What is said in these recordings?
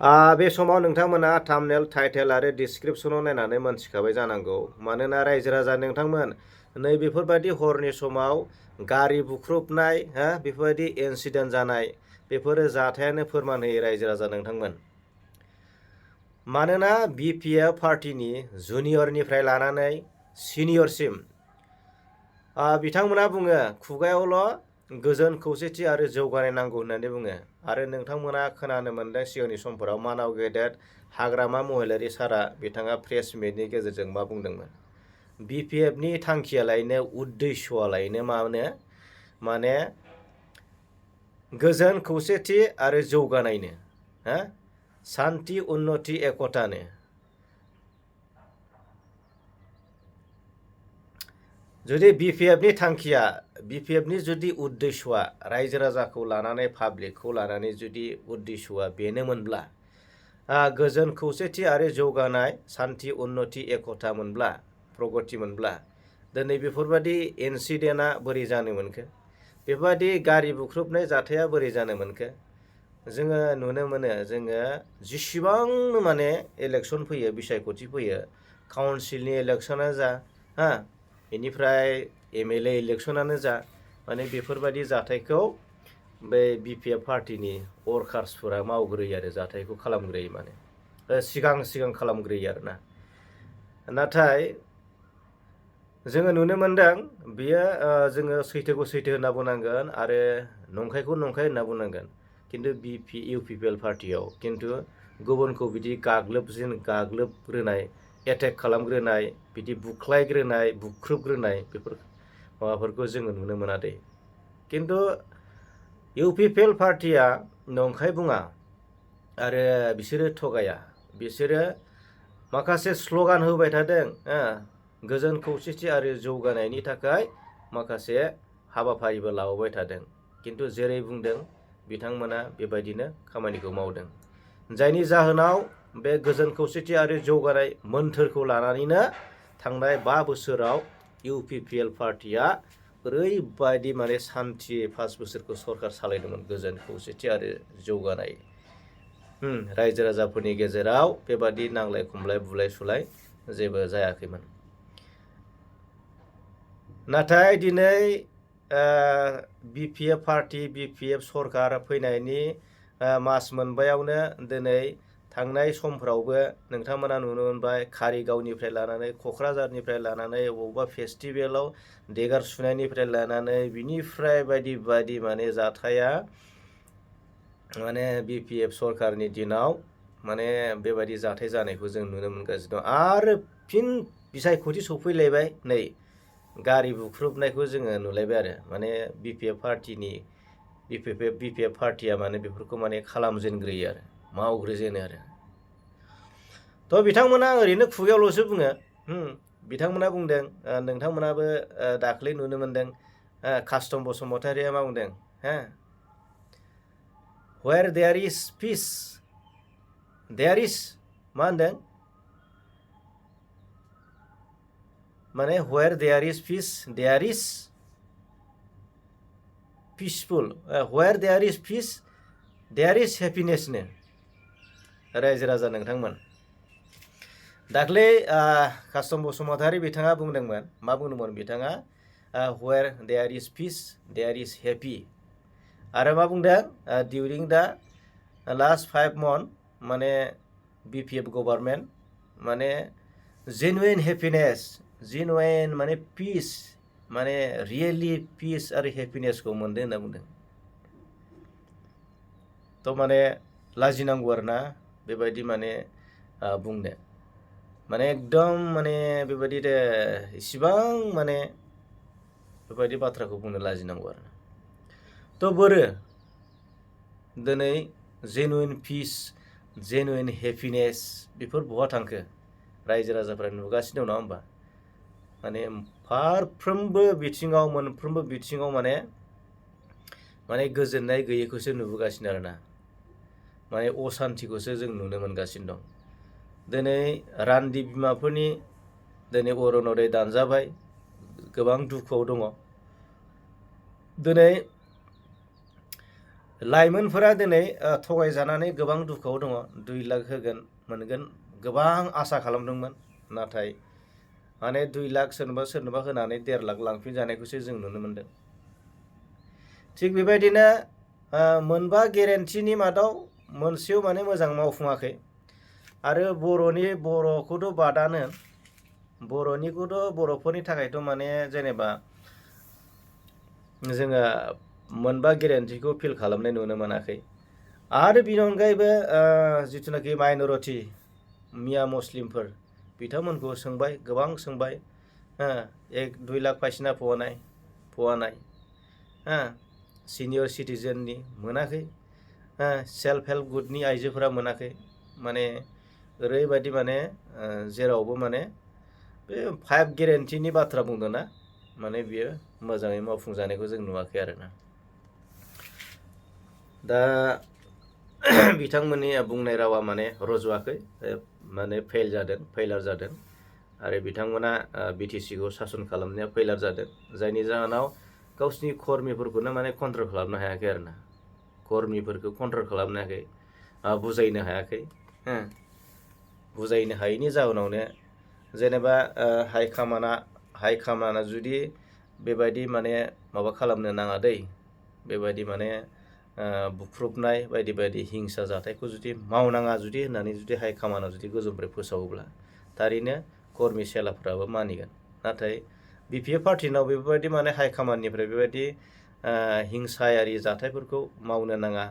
बे समाव नोंथांमोना थाम्बनेल टाइटेल आरो डिसक्रिप्शनाव नायनानै मोनथिखाबाय जानांगौ मानोना रायजो राजा नोंथांमोन नैबेफोरबायदि हरनि समाव गारि बुख्रुबनाय बेफोरबायदि इन्सिडेन्ट जानाय बेफोरो जाथायानो फोरमान होयो रायजो राजा नोंथांमोन। मानोना बिपिएफ पार्टिनि जुनियरनिफ्राय लानानै सिनियरसिम बिथांमोना बुङो खुगायावल' गोजोन खौसेथि आरो जौगानाय नांगौ होननानै बुङो आरो नोंथांमोना खोनानो मोनदों सिगांनि समफोराव मानाव गेदेर हाग्रामा महिलारि सारा बिथाङा प्रेस मिटनि गेजेरजों मा बुंदोंमोन बिपिएफनि थांखियालायनो उद्देश्यआलायनो माने गोजोन खौसेथि आरो जौगानायनो सान्थि उन्नति एकतानो जुदि बिपिएफनि थांखिया बिपिएफनि जुदि उद्देश्यआ रायजो राजाखौ लानानै पाब्लिकखौ लानानै जुदि उद्देश्यआ बेनोमोनब्ला गोजोन खौसेथि आरो जौगानाय सान्थि उन्नति एकता मोनब्ला प्रगति मोनब्ला दिनै बेफोरबायदि इन्सिडेन्टआ बोरै जानो मोनखो बेफोरबायदि गारि बुख्रुबनाय जाथाया बोरै जानो मोनखो जोङो नुनो मोनो जोङो जेसेबांनो माने इलेक्सन फैयो बिसायख'थि फैयो काउन्सिलनि इलेक्सनानो जा बेनिफ्राय एमएलए इलेक्सनानो जा माने बेफोरबायदि जाथायखौ बे बिपिएफ पार्टिनि वर्कार्सफोरा मावग्रोयो आरो जाथायखौ खालामग्रोयो माने सिगां खालामग्रोयो आरोना नाथाय जोङो नुनो मोनदों बियो जोङो सैथोखौ सैथो होनना बुंनांगोन आरो नंखायखौ नंखाय होनना बुंनांगोन खिन्थु इउपिपिएल पार्टियाव खिन्थु गुबुनखौ बिदि गाग्लोबग्रोनाय एटेक खालामग्रोनाय बिदि बुख्लायग्रोनाय बुख्रुबग्रोनाय बेफोर माबाफोरखौ जोङो नुनो मोना दे खिन्थु इउपिपिएल पार्टिया नंखाय बुङा आरो बिसोरो थगाया बिसोरो माखासे स्ल'गान होबाय थादों गोजोन खौसेथि आरो जौगानायनि थाखाय माखासे हाबाफारिबो लाबोबाय थादों खिन्थु जेरै बुंदों बिथांमोना बेबायदिनो खामानिखौ मावदों जायनि जाहोनाव बे गोजोन खौसेथि आरो जौगानाय मोन्थोरखौ लानानैनो थांनाय 5 बोसोराव इउपिपिएल पार्टिया ओरैबायदि माने सान्थि 5 बोसोरखौ सरकार सालायदोंमोन गोजोन खौसेथि आरो जौगानाय रायजो राजाफोरनि गेजेराव बेबादि नांलाय खमलाय बुलाय सुलाय जेबो जायाखैमोन। नाथाय दिनै बिपिएफ पार्टि बिपिएफ सरकार फैनायनि मास मोनबायावनो दिनै थांनाय समफ्रावबो नोंथांमोना नुनो मोनबाय कारिगावनिफ्राय लानानै क'क्राझारनिफ्राय लानानै बबेबा फेस्टिभेलाव देगार सुनायनिफ्राय लानानै बिनिफ्राय बायदि बायदि माने जाथाया माने बिपिएफ सरकारनि दिनाव माने बेबायदि जाथाय जानायखौ जों नुनो मोनगासिनो दं आरो फिन बिसायख'थि सफैलायबाय नै गारि बुख्रुबनायखौ जोङो नुलायबाय आरो माने बिपिएफ पार्टिया माने बेफोरखौ माने खालामजेनग्रोयो आरो मावग्रोजेनो आरो थ' बिथांमोना ओरैनो खुगायावल'सो बुङो बिथांमोना बुंदों नोंथांमोनाबो दाख्लै नुनो मोनदों कास्टम बसुमतारिया मा बुंदों where there is peace there is मा होनदों माने where there is peace there is peaceful where there is peace there is happiness नो रायजो राजा नोंथांमोन दाख्लै कास्टम बसुमतारि बिथाङा बुंदोंमोन मा बुंदोंमोन बिथाङा where there is peace there is happy आरो मा बुंदों डिउरिं दा लास्ट 5 month माने बिपिएफ गभर्नमेन्ट माने जेनुइन हेपिनेस जेनुइन माने पिस माने रियेलि पिस आरो हेपिनेसखौ मोनदों होनना बुंदों थ' माने लाजिनांगौ आरोना बेबायदि माने बुंनो माने एकदम माने बेबायदि इसिबां माने बेबायदि बाथ्राखौ बुंनो लाजिनांगौ आरो थ' बोरो दिनै जेनुइन पिस जेनुइन हेपिनेस बेफोर बहा थांखो रायजो राजाफ्रा नुगासिनो दं नङा होमबा माने मोनफ्रोमबो बिथिङाव माने गोजोननाय गैयैखौसो नुबोगासिनो आरोना माने असान्थिखौसो जों नुनो मोनगासिनो दं दिनै रान्दि बिमाफोरनि दिनै अरन'दय दानजाबाय गोबां दुखुआव दङ दिनै लाइमोनफोरा दिनै थगायजानानै गोबां दुखुआव दङ 2 लाख होगोन मोनगोन गोबां आसा खालामदोंमोन नाथाय माने 2 लाख सोरनोबा होनानै 1.5 लाख लांफिनजानायखौसो जों नुनो मोनदों थिग बेबायदिनो मोनबा गेरेन्टिनि मादाव मोनसेयाव माने मोजां मावफुङाखै आरो बर'खौथ' बादानो बर'फोरनि थाखायथ' माने जेनेबा जोङो मोनबा गेरेन्टिखौ फिल खालामनाय नुनो मोनाखै आरो बिनि अनगायैबो जिथुनाखि माइनरिटि मिया मुस्लिमफोर बिथांमोनखौ सोंबाय गोबां सोंबाय 1-2 लाख फाइसिना फवानाय सिनियर सिटिजेननि मोनाखै सेल्फ हेल्प ग्रुपनि आइजोफोरा मोनाखै माने ओरैबायदि माने जेरावबो माने बे 5 गेरेन्टिनि बाथ्रा बुंदों ना माने बियो मोजाङै मावफुंजानायखौ जों नुवाखै आरोना दा बिथांमोननि बुंनाय रावा माने रज'वाखै माने फेइलार जादों आरो बिथांमोना बिटिसिखौ सासन खालामनाया फेइलार जादों जायनि जाहोनाव गावसिनि कर्मिफोरखौनो माने कन्ट्रल खालामनो हायाखै आरोना कर्मिफोरखौ कन्ट्रल खालामनो हायाखै बुजायनो हायाखै बुजायनो हायैनि जाहोनावनो जेनेबा हाइकामाना जुदि बेबायदि माने माबा खालामनो नाङा दै बेबायदि माने बुख्रुबनाय बायदि हिंसा जाथायखौ जुदि मावनाङा जुदि होननानै जुदि हाइकामाना जुदि गोजौनिफ्राय फोसावोब्ला थारैनो कर्मि सेलाफोराबो मानिगोन नाथाय बिपिएफ पार्टिनाव बेबायदि माने हाइकामाननिफ्राय बेबायदि हिंसायारि जाथायफोरखौ मावनो नाङा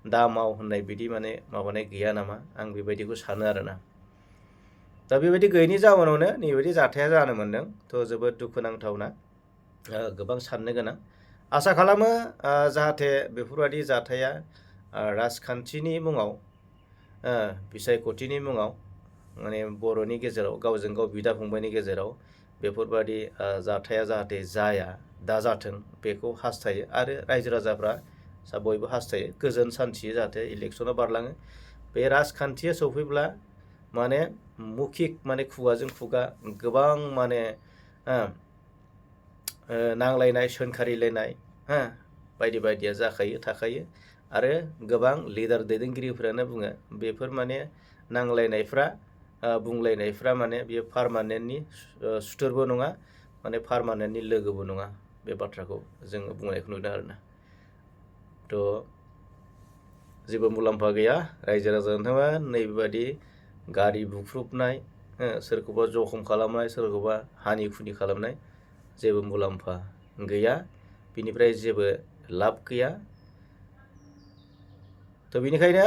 दा माव होननाय बिदि माने माबानाय गैया नामा आं बेबायदिखौ सानो आरोना दा बेबायदि गैयैनि जाउनावनो नैबायदि जाथाया जानो मोन्दों थ' जोबोद दुखुनांथावना गोबां साननो गोनां आसा खालामो जाहाथे बेफोरबायदि जाथाया राजखान्थिनि मुङाव बिसायख'थिनि मुङाव माने बर'नि गेजेराव गावजों गाव बिदा फंबायनि गेजेराव बेफोरबायदि जाथाया जाहाथे जाया दाजाथों बेखौ हास्थायो आरो रायजो राजाफ्रा बयबो हास्थायो गोजोन सान्थियै जाहाथे इलेक्सना बारलाङो बे राजखान्थिया सौफैब्ला माने मौखिक माने खुगाजों खुगा गोबां माने नांलायनाय सोंखारिलायनाय बायदिया जाखायो थाखायो आरो गोबां लिडार दैदेनगिरिफोरानो बुङो बेफोर माने नांलायनायफ्रा बुंलायनायफ्रा माने बियो पार्मानेन्टनि सुथुरबो नङा माने पार्मानेन्टनि लोगोबो नङा बे बाथ्राखौ जोङो बुंनायखौ नुदों आरोना थ' जेबो मुलाम्फा गैया रायजो राजा नोंथाङा नैबेबायदि गारि बुख्रुबनाय सोरखौबा जखम खालामनाय सोरखौबा हानि खुनि खालामनाय जेबो मुलाम्फा गैया बिनिफ्राय जेबो लाब गैया थ' बेनिखायनो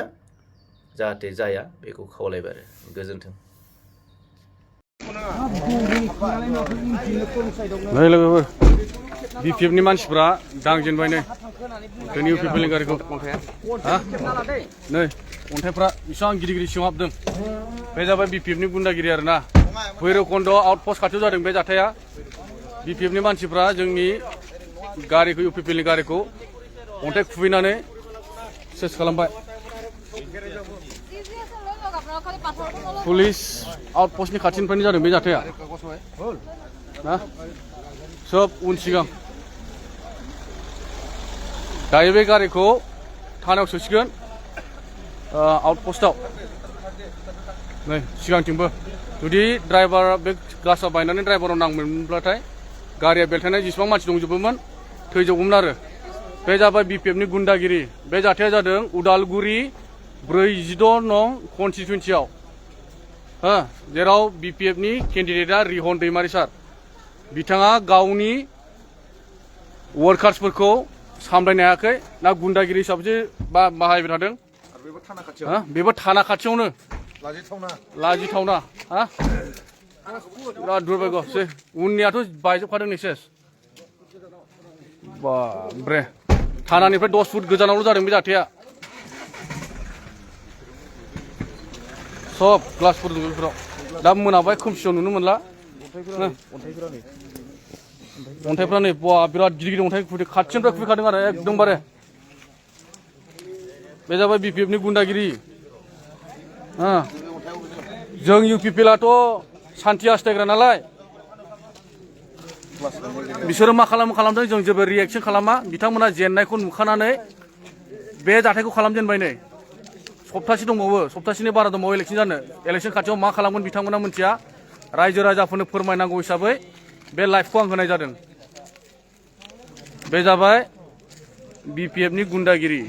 जाहाथे जाया बेखौ खावलायबाय आरो गोजोन्थों नै लोगोफोर बिपिएफनि मानसिफ्रा दांजेनबाय नै जोंनि इउपिपिएलनि गारिखौ नै अन्थाइफ्रा बेसेबां गिदिर सिङाव हाबदों बे जाबाय बिपिएफनि गुन्दागिरि आरोना भैरबकुन्द आउटपस्ट खाथियाव जादों बे जाथाया बिपिएफनि मानसिफ्रा जोंनि गारिखौ इउपिपिएलनि गारिखौ अन्थाइ खुबैनानै सेस खालामबाय पुलिस आउटपस्टनि खाथिनिफ्रायनो जादों बे जाथाया ना सोब उन सिगां दायो बे गारिखौ थानायाव सोसिगोन आउटपस्टआव नै सिगांथिंबो जुदि ड्राइभार बे ग्लासा बायनानै ड्राइभाराव नांमोनब्लाथाय गारिया बेलथायनाय जेसेबां मानसि दंजोबोमोन थैजोबगौमोन आरो बे जाबाय बिपिएफनि गुन्दागिरि बे जाथाया जादों उदालगुरि 46 नं कनस्टिटुवेन्सियाव जेराव बिपिएफनि केन्डिडेटआ रिहन दैमारि सार बिथाङा गावनि वार्कार्सफोरखौ सामलायनो हायाखै ना गुन्दागिरि हिसाबैसो बाहायबाय थादों बेबो थाना खाथियावनो लाजिथावना बिराद दुर्भाग्य उननियाथ' बायजोबखादों नै सेस बाब्रे थानानिफ्राय 10 फुट गोजानावल' जादों बे जाथाया सब ग्लासफोर दं बेफोराव दा मोनाबाय खोमसियाव नुनो मोनला अन्थाइफ्रा नै बिराद गिदिर अन्थाइ खाथिनिफ्राय खुबैखादों आरो एकदमबारे बे जाबाय बिपिएफनि गुन्दागिरि जों इउपिपिएलआथ' सान्थि हास्थायग्रा नालाय बिसोरो मा खालामदों जों जेबो रिएक्सन खालामा बिथांमोना जेननायखौ नुखानानै बे जाथायखौ खालामजेनबाय नै सप्तासे दंबावो सप्तासेनि बारा दंबावो इलेक्सन जानो इलेक्सन खाथियाव मा खालामगोन बिथांमोना मिथिया रायजो राजाफोरनो फोरमायनांगौ हिसाबै बे लाइभखौ आं होनाय जादों बे जाबाय BPF नि गुन्डागिरि